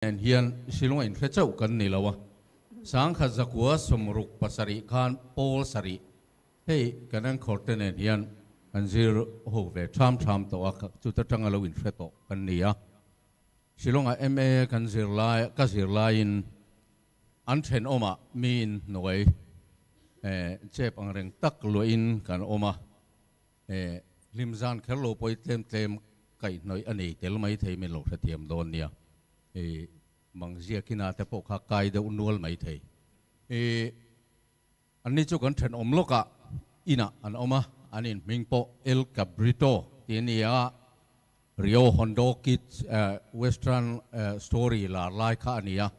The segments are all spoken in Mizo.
Nen hian Shillong a inhre chauh kan ni lo a, 1967 khan pawl sarih hei kan anchor te nen hian kan zir ho ve tham tham tawh a, chuta tanga lo inhre tawh kan ni a. Shillong a MA kan zir lai ka zir laiin an thenawmah miin hnuai chep angreng tak luahin kan awm a. Hlim zan kher lo pawh i tlem tlem kaihhnawih a nei tel mai thei min lo hrethiam dawn nia. Mang ziakina te pawh kha kai deuh nual mai thei. Anni chu kan thenawm lawkah inah an awm a, an inhming pawh El Cabrito tih a ni a, Rio Hondo Kid Western story lar lai kha a ni a,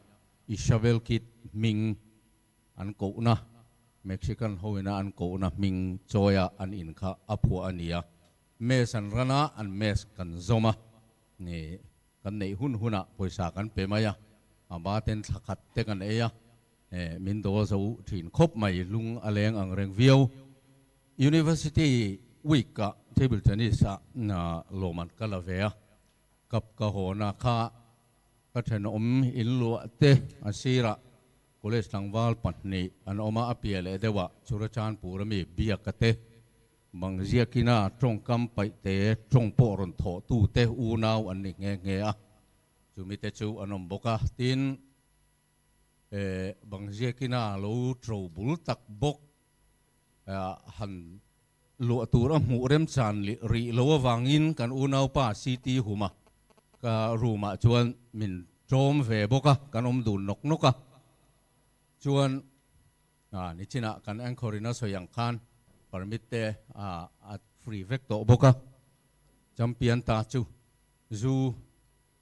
Isabel Kid hming An kohna, Mexican hoina an kohna hming chawia an in kha a phuah a ni a. Mess an ran a, an mess kan zawm a, ni kan neih hun hunah pawisa kan pe mai a, a ba ten thla khat te kan ei a, min dawl zo thin khawp mai, lung a leng ang reng viau. University week ah table tennis ah lawm an kal a ve a, cup ka hawn a kha ka thenawm in luah te a sirah College tlangval pahnih an awm a, a piah leh deuhah Churachandpur ami Biaka te, Bangziakina tawngkam paih te, tawng pawh rawn thawh tu te unau an ni nghe nghe a, chumi te chu an awm bawk a. Tin, Bangziakina lo to bul tak bawk han luah tur a hmuh remchan rih lo avangin kan unaupa CT Huma ka room ah chuan min tlawm ve bawk a, kan awm dun nawk nawk a. Chuan nichinah kan anchor in a sawi ang khan permit te a free vek tawh bawk a, champion ta chu zu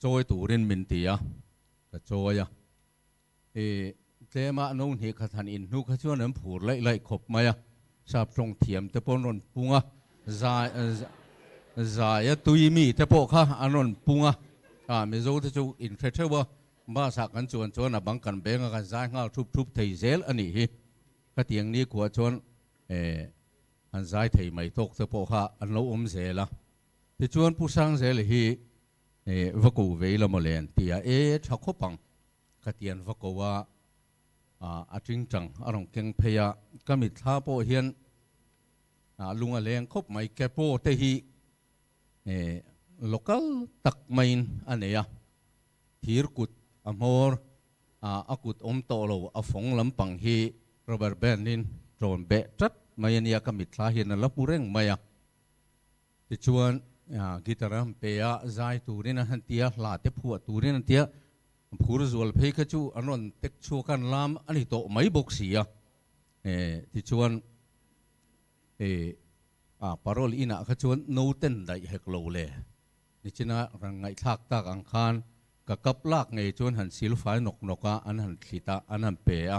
chawi turin min ti a, ka chawi a. I tlema no hnih khat han in hnu kha chuan an phur laih laih khawp mai a, sap tawng thiam te pawh an rawn pung a, zai zai a tui mi te pawh kha an rawn pung a, ah Mizo te chu in hre theuh a, bus ah kan chuan chuan a bang kan beng a kan zai nghal thup thup thei zel a nih hi, khatiang ni khuah chuan eh an zai thei mai tawk te pawh kha an lo awm zel a, tichuan Pu Sangzela hi eh va ko vei la mawle an ti a, e tha khawp ang. Ka tian va ko a, a tingtang a rawn keng phei a, ka mitthla pawh hian lung a leng khawp mai. Kepo te hi local tak maiin a nei a, thir kut a hmawr a kut awm tawh lo, a fawng lampang hi rubber band in ṭawn beh ṭat mai a nia, ka mitthla hian a la hmu reng mai a. Tichuan, guitar a han pe a, zai turin a han ti a, hla te phuah turin an ti a, phur zual phei kha chu an rawn tek chhuak a, an lam a ni tawh mai bawk si a. Tichuan, parole inah kha chuan no ten daih hek lo le. Nichina ran ngaihthlak tak ang khan ka kap lak ngei chuan han sil fai nawk nawk a, an han thlit a, an han pe a.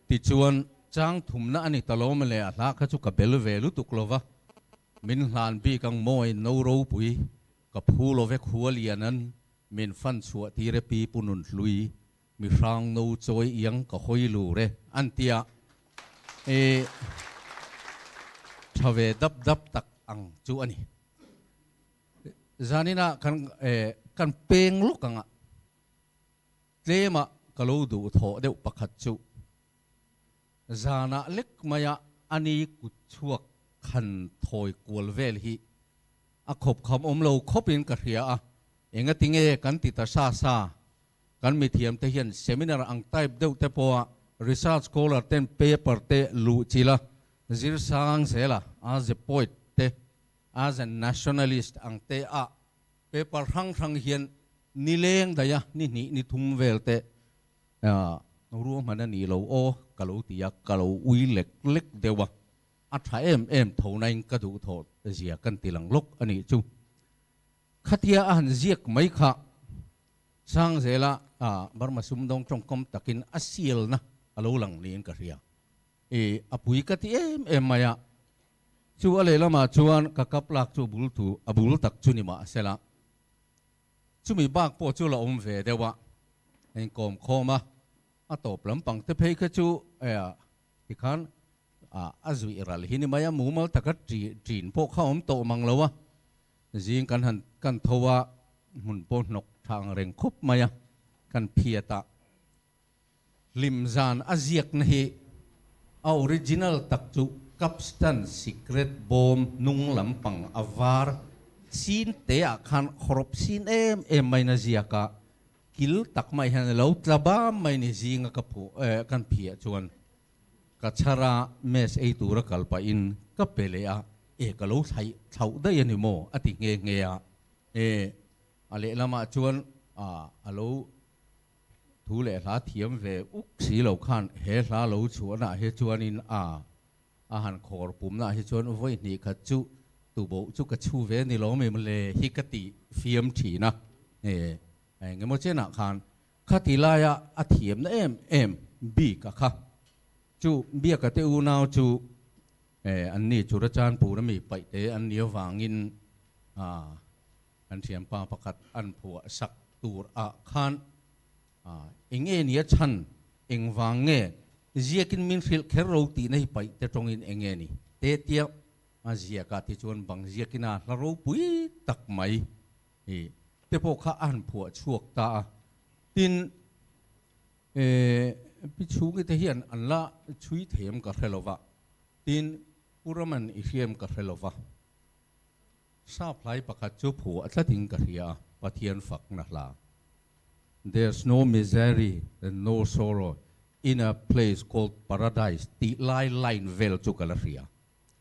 Tichuan, chang thumna a ni ta lo mawle, a hla kha chu ka bel ve lutuk lo va, min hlan bik ang mawi no ropui, ka phu lo ve khua lianan min fan chhuah tir e pi pu nun hlui, mi hrang no chawi iang ka hawi lur e, an ti a. E, tha ve dap dap tak ang chu a ni. Zaninah kan kan peng lawk ang a, tlemah ka lo duh thawh deuh pakhat chu zanah lek maia a ni kut chhuak khan thawi kual vel hi a khawp kham awm lo khawpin ka hria a, engatinge kan ti ta sa sa, kan mithiamte hian seminar ang type deuh te pawha research scholar ten paper te luh chilh a, zir sang zel a, as a poet te As a nationalist ang te a paper hrang hrang hian nileng daih a, ni hnih ni thum vel te ruahman a nih lo aw ka lo ti a, ka lo ui lek lek deuh a, a tha em em tho nain ka duh thawh zia kan ti lang lawk a nih chu. Khatia a han ziak mai kha Sangzela Burma sumdawng tawngkam takin a sialna a lo lang niin ka hria. I a pui ka ti em em mai a. Chu a lehlamah chuan ka kap lak chu bul thu a bul tak chu ni mah sela. Chumi bak pawh chu la awm ve deuh a, a inkawm khawm a, a tawp lampang te phei kha chu tikhan a zuih ral hi ni mai a, mumal taka ṭin pawh kha awm tawh mang lo a, zing kan han kan tho a, hmun pawh hnawk tha ang reng khawp mai a. Kan phiat a, hlim zan a ziakna hi a original tak chu Capstan sikret bawm hnung lampang a var sin te ah khan khawrawp sin em em maiin a ziak a, kil tak mai hian a lo tla bam mai ni zinga ka phuah eh kan phiah chuan ka chhar a mess ei tura kal pahin ka pe leh a, e ka lo thlaih thlauh daih a ni maw a ti nghe nghe a, e a lehlamah chuan a lo thu leh hla thiam ve uk si lo khan he hla lo chhuahnaah hi chuanin a a han khawr pumnaah hi chuan vawi hnih khat chu tuboh chu ka chhu ve ni lo mai mawle hi ka ti fiam thin a, e eng emaw chenah khan khati laia a thiamna em em bik a kha chu biaka te unau chu e an ni Churachandpur ami paihte an ni avangin a An thianpa pakhat an phuah sak tur ah khan eng nge nia chhan engvang nge ziakin min hrilh kher ro tihna hi paih te tawngin eng nge ni te tia a ziak ah tichuan bang ziakin a hla ropui tak mai hi te pawh kha a han phuah chhuak ta a. Tin, pi chhungi te hian an la chhui thei em ka hre lo va, tin Pu Raman i hria em ka hre lo va. Sap hlai pakhat chu phu a tlatin ka hria a, Pathian fakna hla. There's no misery and no sorrow in a place called paradise tih lai line vel chu ka la hria.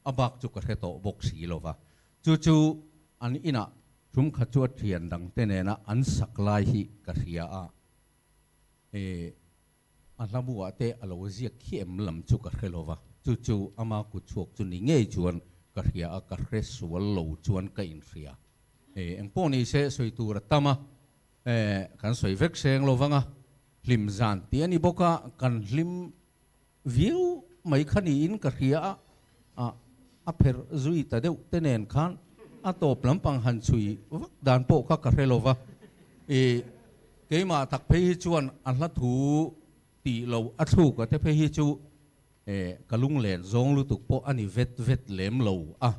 A bak chu ka hre tawh bawk si lo va. Chu chu an inah tum khat chu a thian dangte nena an sak lai hi ka hria a. E. A hla buah te a lo ziak khi em lam chu ka hre lo va, chu chu ama kut chhuak chu ni ngei chuan ka hria a, ka hre sual lo chuan ka inhria. E, engpawh ni se sawi tur a tam a, e, kan sawi vek seng lo vang a, hlim zan tih a ni bawk a, kan hlim viau mai kha niin ka hria a, a, a pherh zui ta deuh te nen khan a tawp lampang han chhui vak dan pawh kha ka hre lo va, e, Keimah tak phei hi chuan a hla thu tih lo a thluk a te phei hi chu ka lunglen zawng lutuk pawh a ni vet vet lem lo a.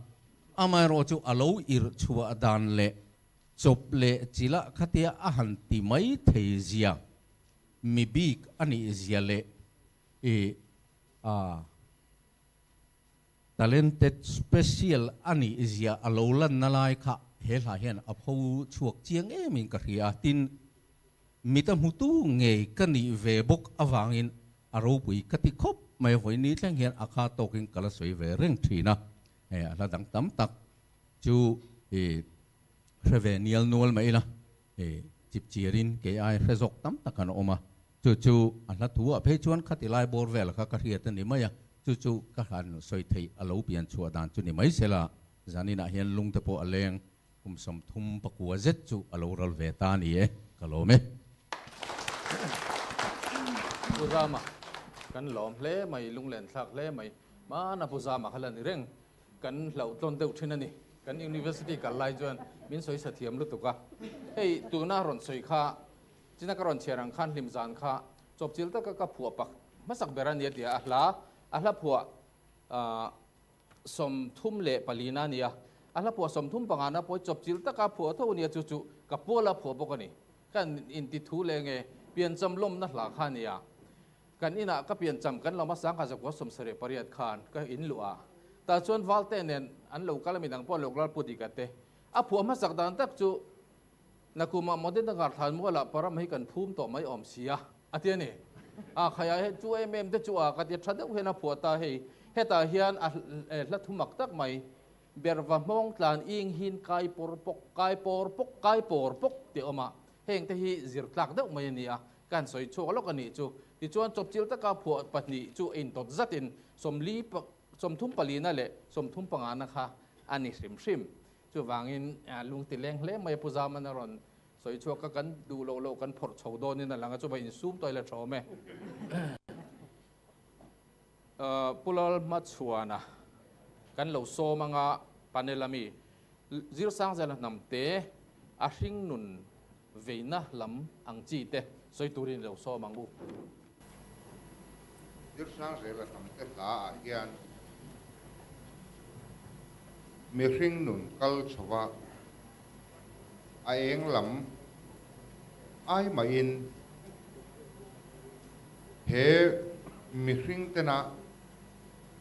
Amaherawh chu a lo irh chhuah dan leh chawp leh chilah khatia a han ti mai thei zia, mi bik a nih zia leh i a Talented special a nih zia a lo lanna lai kha he hla hian a pho chhuak chiang emin ka hria a, tin, mit a hmutu ngei ka nih ve bawk avangin a ropui ka ti khawp mai a, vawi ni thleng hian a kha tawkin ka la sawi ve reng thin a, he a hla dang tam tak chu i hre ve nial nual mai ila, i chip chiarin kei ai hre zawk tam tak an awm a. Chu chu a hla thu ah phei chuan khati lai bawr vel kha ka hriat a ni mai a, chu chu ka han sawi theih a lo pian chhuah dan chu ni mai sela, zaninah hian lungte pawh a leng kum 30 pakua zet chu a lo ral ve ta a ni e, ka lawm e. Pu Zama, kan lawm hle mai, lunglen thlak hle mai. Hmana Pu Zama kha la ni reng, kan hlauhtlawn deuh thin a ni. Kan University kal lai chuan min sawi sa thiam lutuk a, hei tuna rawn sawi kha China ka rawn chhiar ang khan hlim zan kha chawpchil taka ka phuah pak hmasak ber a ni a ti a, a hla a hla phuah 34 na a ni a, a hla phuah 35 na pawh hi chawpchil taka phuah tho a ni a, chu chu ka puala phuah bawk a ni. Kan inti thu leh nge piancham lawmna hla kha a ni a, kan inah ka piancham kan lawm a 1978 khan ka inluah a, tah chuan Valte nen an lo kal a, midang pawh an lo kal pu Dika te a phuah hmasak dan tak chu Nakuma Modern Nagar Thlanmualah param hi kan phum tawh mai awm sia, a ti a ni. A khaiah hian chu em em te chu a ka ti tha deuh hian a phuah ta hei. Hetah hian a hla thu mak tak mai, Berva hmawng tlan ing hin kai pawr pawk, kai pawr pawk, kai pawr pawk tih a awm a. Heng te hi zir tlak deuh mai a ni a, ka han sawi chhuak lawk a nih chu. Tichuan chawpchil taka phuah pahnih chu a intawt zatin sawmli 34na leh 35na kha a ni hrim hrim. Chuvangin lung ti leng hle mai a Pu Zaman a rawn sawi chhuak a, kan duh loh loh kan phawrh chho dawnin a lang a, chuvang insum tawh ila thawm e. Pu Lalhmachhuana kan lo sawm anga panel ami Zirsangzela hnamte a hringnun veina lam ang chi te sawi turin i lo sawm ang u. Zirsangzela hnamte hla ah hian mihring nun kal chhova a eng lam ai mahin He mihring tena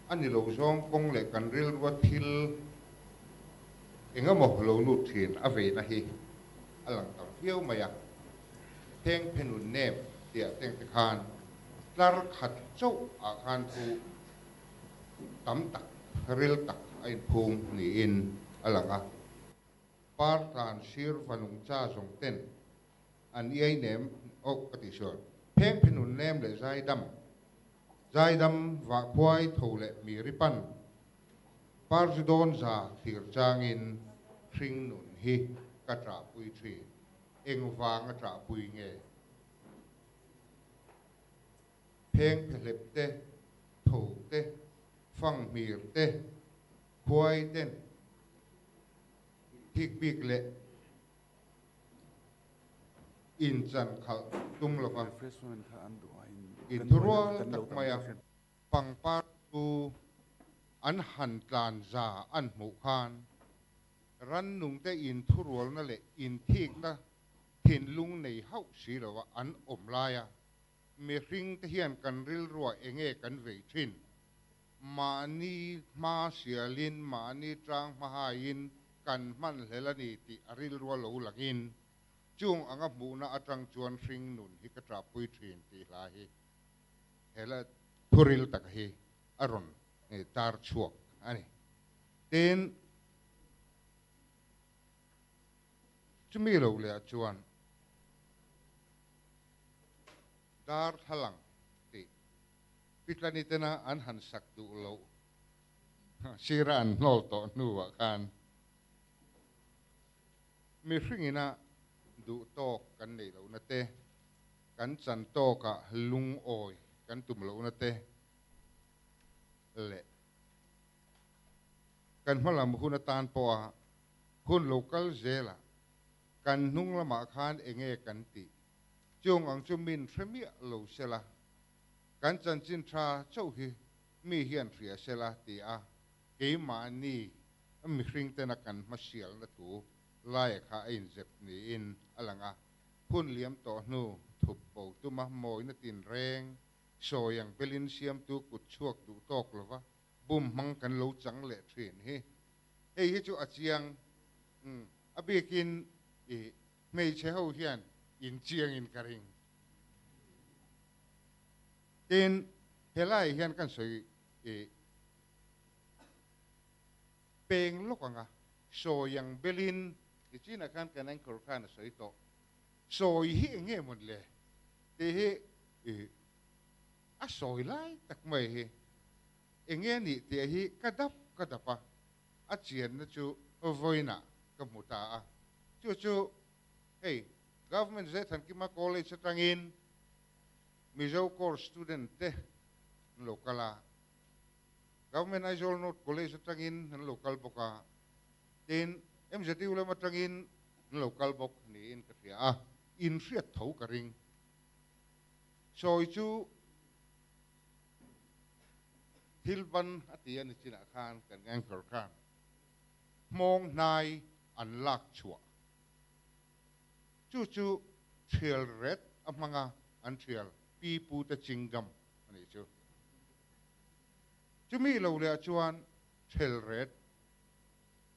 a ni lo zawng kawng leh kan rilrua thil eng emaw lo lut thin a veina hi a lang tam viau mai a. Heng phenun nep tiah teng te khan tlar khat chauh ah khan thu tam tak ril tak a inphum niin a lang a. Par tlan sir vanung cha zawng ten an iai nem awk ka tih sual. Pheng phenun nem leh zaidam, zaidam vahkhuai tho leh mi ri pan, par zu dawn za thlir changin hring nun hi ka ṭahpui ṭhin. Engvang a ṭahpui nge? Pheng phehlep te, tho te, fanghmir te, khuai ten thik bik leh inchan khalh tum lova inthurual tak mai a pangpar chu an han tlan za an hmuh khan rannungte inthurualna leh inthikna thinlung nei hauh si lova an awm laia mihring te hian kan rilruah enge kan vei thin? Mahni hma sialin, mahni tang hmahaiin kan hman hlel a ni tih a rilrua lo langin, chung anga hmuhna atang chuan hring nun hi ka ṭahpui ṭhin tih hla hi he la thuril taka hi a rawn tar chhuak a ni. Tin, chumi lo leh ah chuan darthlalang tih Pitlani tena an han sak duh loh sira an hnawl tawh hnuah khan mihringina duh tawk kan neih lohna te, kan chan tawkah lungawi kan tum lohna te leh kan hmalam hun atan pawha hun lo kal zelah kan hnung lamah khan enge kan tih chung ang chu min hre miah lo sela. Kan chanchin tha chauh hi mi hian hria sela ti a, keimahni mihring tena kan hmasialna thu laia kha a inzep niin a lang a. Hun liam tawh hnu thup bo tuma mawina tinreng sawi ang belin siamtu kut chhuak duh tawk lova bum hmang kan lo chang leh thin hi. Hei hi chu a chiang a bikin i hmeichhe ho hian inchiangin ka ring. Tin, helai hian kan sawi i peng lawk ang a, sawi ang belin nichinah khan kan anchor khan a sawi tawh. Sawi hi eng nge mawn le? Tih hi i a sawi lai tak mai hi eng nge nih tih hi ka dap ka dap a, a chianna chu vawiinah ka hmu ta a. Chu chu hei Government Zethankima College atangin Mizo course student te an lo kal a, Government Aizawl North College atangin an lo kal bawk a, tin MZU lam atangin an lo kal bawk niin ka hria a, in hriat tho ka ring. Sawi chu thil ban a ti a ni chinah khan kan anchor khan hmawng hnai an lak chhuah. Chu chu thial ret a hmang a, an thial pi pu te chingam a nih chu. Chumi lo leh ah chuan thel ret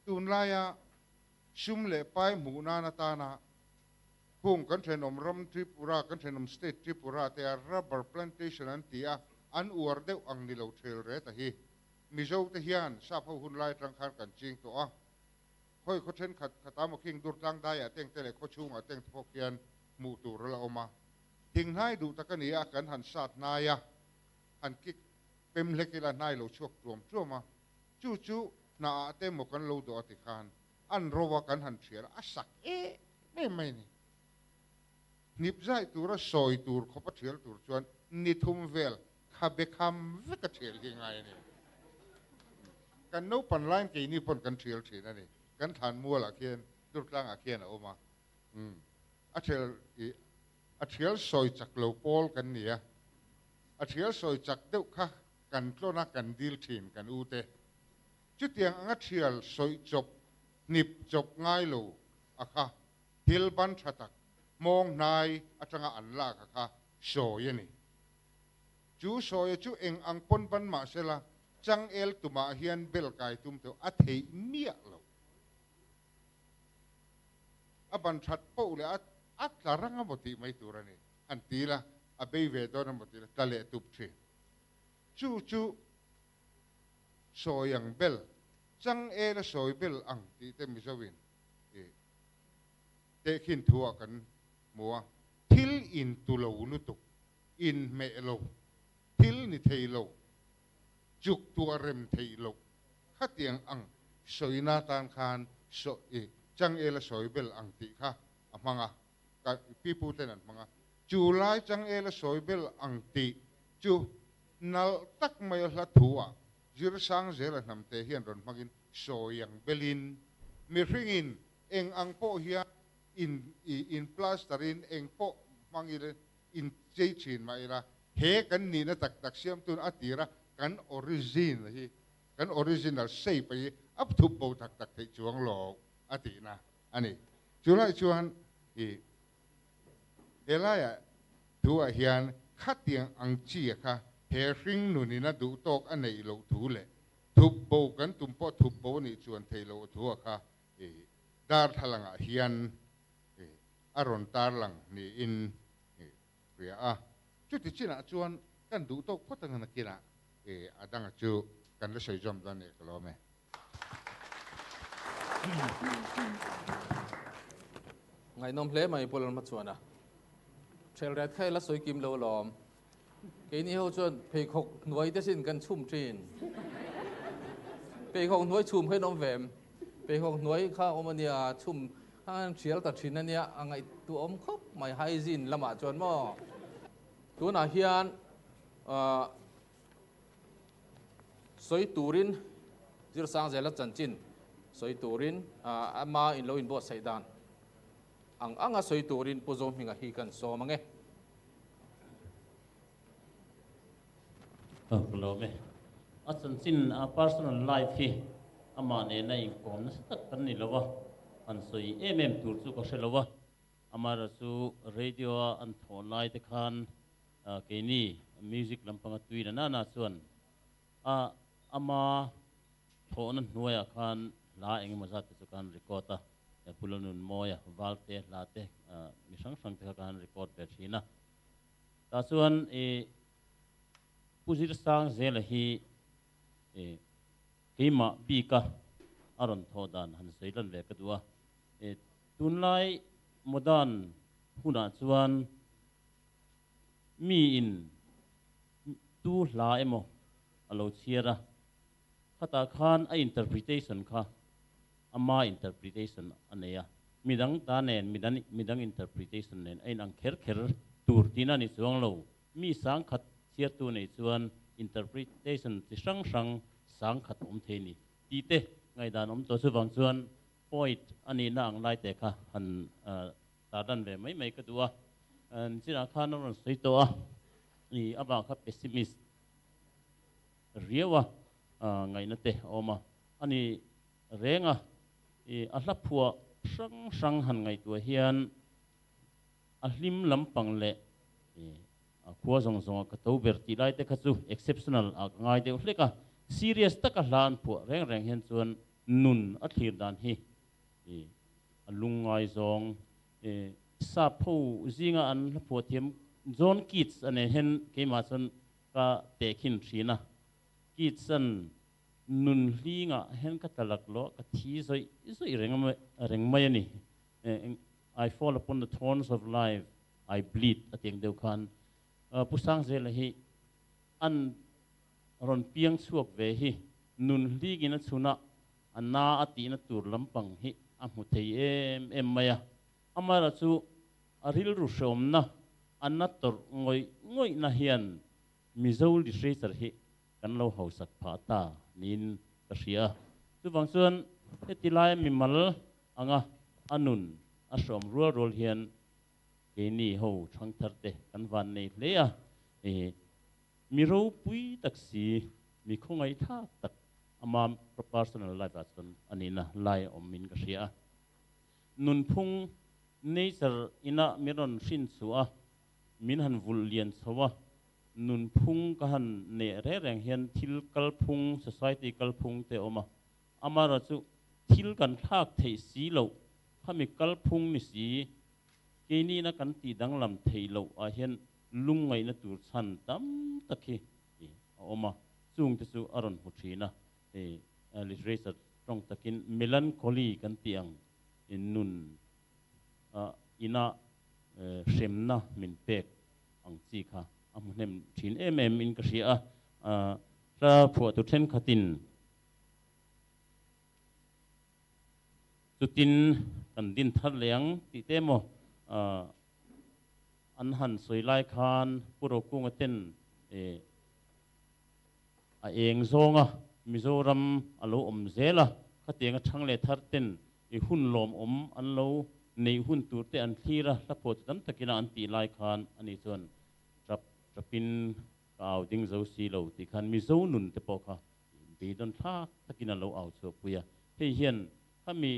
tunlaia sum leh pai hmuh nan atana hung kan thenawm ram Tripura, kan thenawm state Tripura te a rubber plantation an ti a, an uar deuh ang ni lo thel ret a hi. Mizo te hian sap ho hun lai atang khan kan ching tawh a. Khawi khaw thenkhat khata maw khing dur tlang daiah teng te leh khaw chhungah teng te pawh khian hmuh tur a la awm a. Thing hnai duh tak a ni a, kan han sat hnai a, han kik pem hlek ila hnai lo chhuak tuam tuam a. Chu chu hnaah te maw kan lo dawh a ti khan an ro a kan han thial a, a sak em em mai a ni. Hnip zai tura sawi tur khawp a thial tur chuan ni thum vel khabe kham vek a thial hi ngai a ni. Kan naupan laiin keini pawn kan thial thin a ni. Kan thlan mualah khian Durtlangah khian a awm a. A thial i a thial sawi chak lo pawl kan ni a. A thial sawi chak deuh kha kan tlawn a kan dil thin kan u te. Chutiang anga thial sawi chawp hnip chawp ngai lo a kha thil ban tha tak hmawng hnai atanga an lak a kha sawi a ni. Chu sawia chu eng ang pawn ban mah sela, changel tumah hian bel kai tum teuh a theih miah lo. A ban that poh leh a a tla rang emaw tih mai tur a ni. Han ti la, a bei ve dawn emaw ti la, tla leh tup thin. Chu chu sawi ang bel, changel a sawi bel ang tih te Mizoin i tehkhin thu ah kan hmu a. Thil intu lo lutuk, inhmeh lo, thil ni thei lo, chuk tuah rem theih loh khatiang ang sawina tan khan sawi changel a sawi bel ang tih kha a hmang a, ka pipu ten an hmang a, chu lai changel a sawi bel ang tih chu nalh tak mai a hla thu ah Zirsang zela hnamte hian rawn hmangin sawi ang belin mihringin eng ang pawh hian in in plaster in eng pawh hmang ila in chei thin mah ila he kan nihna tak tak siamtun a tira kan origin hi kan original shape hi a thup bo tak tak theih chuang lo a tihna a ni. Chulai chuan i helaiah thuah hian khatiang ang chi kha he hring nunin a duh tawk a neih loh thu leh thup bo kan tum pawh thup bo a nih chuan theih loh thuah kha i darthlalangah hian a rawn tarlang niin hria a. Chuti chinah chuan kan duh tawk phawt ang nakinah a danga chu kan la sawi zawm dawn nia ka lawm e. Ngaihnawm hle mai Paul Alma chuan a ṭhel ret kha ila sawi kim lo alawm. Keini ho chuan pheikhawk hnuai te sin kan chhum ṭhin. Pheikhawk hnuai chhum kha in awm ve em? Pheikhawk hnuai kha awm a nia, chhum kha an hrial ta ṭhin a nia, a ngaihtuah awm khawp mai hygiene lamah chuan maw. Tunah hian ahh sawi turin Zirsangzela chanchin sawi turin ahh ama in lo inbuatsaih dan ang anga sawi turin Pu Zohminga hi kan sawm ang e. Ka lawm e. A chanchin a personal life hi amah nena inkawm nasa tak kan ni lo a, han sawi em em tur chu ka hre lo a. Amaherawh chu radio a an thawh lai te khan keini music lampanga tui na nana chuan a ama Thlawhna hnuaiah khan hla engemaw zat te chu ka han record a, Pu Lalnunmawia Valte hla te mi hrang hrang te kha ka han record ve thin a. Tah chuan i Pu Zirsangzela hi i keimah bika a rawn thawh dan han sawi lan ve ka duh a. I tunlai modern hunah chuan miin tu hla emaw a lo chhiar a, Khatah khan a interpretation kha ama interpretation a nei a, midang ta nen midang interpretation nen a inang kher kher tur tihna a ni chuang lo. Mi sangkhat chhiartu nei chuan interpretation chi hrang hrang sangkhat awm thei ni tih te ngaihdan awm tawh chuvang chuan poet a nihna ang lai te kha han tarlan ve mai mai ka duh a. Nichinah khan a rawn sawi tawh a, i avang kha pessimist riau a ngaihna te a awm a, a ni reng a, i a hla phuah hrang hrang han ngaihtuah hian a hlim lampang leh i a khua zawng zawnga ka to ber tih lai te kha chu exceptional ah ka ngai deuh hlek a, serious taka hla an phuah reng reng hian chuan nun a thlir dan hi i a lungngai zawng i sap ho zinga an hla phuah thiam John Keats a nen hian keimah chuan Ka tehkhin thin a, Keats-a'n nun hlingah hian ka tla laklawh, ka thi zawih zawih reng reng mai a ni. I fall upon the thorns of life, I bleed a ti ang deuh khan Pu Sangzela hi an rawn piang chhuak ve hi nun hlingin a chhun a, a na a tihna tur lampang hi a hmu thei em em mai a. Amaherawhchu A rilru hreawmna a na tawrh ngawih ngawihna hian Mizo literature hi kan lo hausak phah ta niin ka hria a. Chuvang chuan heti laia mimal anga a nun a hreawm rual rual hian keini ho thangthar te kan van nei hle a. Mi ropui tak si, mi khawngaihthlak tak ama personal life ah chuan a nihna lai a awm in ka hria a. Nunphung, nature, ina min rawn hrin chhuah a, min han vulh lian chho a. Nunphung ka han neh reng reng hian thil kalphung, society kalphung te a awm a. Amaherawhchu thil kan thlak theih si loh, khami kalphung ni si, keinina kan tih danglam theih loh ah hian lungngaihna tur chhan tam tak hi a awm a. Chungte chu a rawn hmu thin a. Hei literature tawng takin melancholy kan tih ang nun ina hremna min pek ang chi kha a hmu hnem thin em em in ka hria a. Hla phuahtu thenkhatin chutin kan din thar leh ang tih te emaw an han sawi lai khan Pu Rokunga ten A eng zawnga Mizoram a lo awm zel a, khatiang a thang leh thar ten i hun lawmawm an lo neih hun tur te an thlir a, hla phuah chu tam takin a an tih lai khan ani chuan tap tapin ka au ding zo si lo tih khan Mizo nun te pawh kha beidawn thlak takin a lo au chhuah pui a. Hei hian khami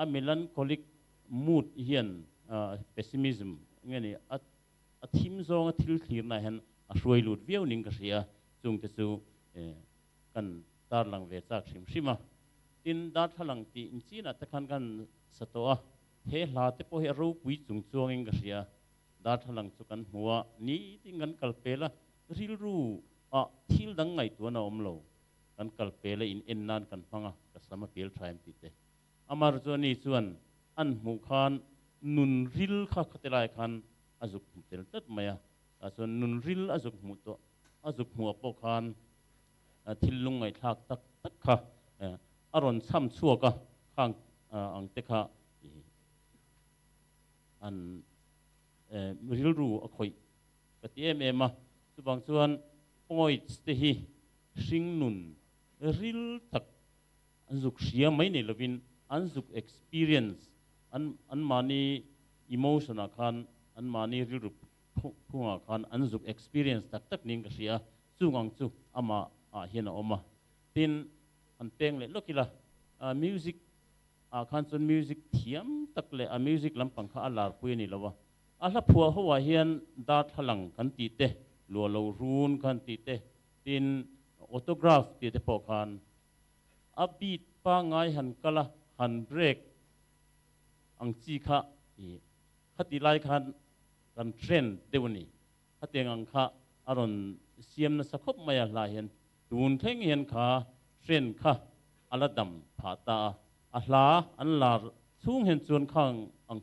a melancholic mood hian pessimism nge ni a A thim zawnga thil thlirna hian a hruai lut viau ning ka hria, chungte chu kan tarlang ve chak hrim hrim a. Tin, darthlalang tih inchinah te khan kan sa tawh a, he hla te pawh hi a ropui chung chuangin ka hria. Darthlalang chu kan hmu a, nitin kan kal pel a, rilru ah thil dang ngaihtuahna a awm lo. Kan kal pel a, in en nan kan hmang a, ka sam a pel tha em tih te. Amar chu ani chuan an hmuh khan nun ril kha khati lai khan a zuk hmu tel tlat mai a, tah chuan nun ril a zuk hmuh tawh, a zuk hmuh pawh khan thil lungngaihthlak tak tak kha a rawn chham chhuak a, khang ang te kha an rilru a khawih ka ti em em a, chuvang chuan poets te hi hring nun ril tak An zuk hria mai nei lovin an zuk experience, an anmahni emotion ah khan, anmahni rilru phungah khan an zuk experience tak tak niin ka hria a, chung ang chu amah ah hian a awm a. Tin, han peng leh lawk ila, music ah khan chuan music thiam tak leh a music lampang kha a larpui a ni lo a, a hla phuah ho ah hian darthlalang kan tih te, luah lo run kan tih te, tin autograph tih te pawh khan A beat pangngai han kal a, han break ang chi kha i khati lai khan kan trend deuh a ni. Khatiang ang kha a rawn siam nasa khawp mai a hla hian tun thleng hian kha trend kha a la dam phah ta a, a hla an lar chhung hian chuan khang ang.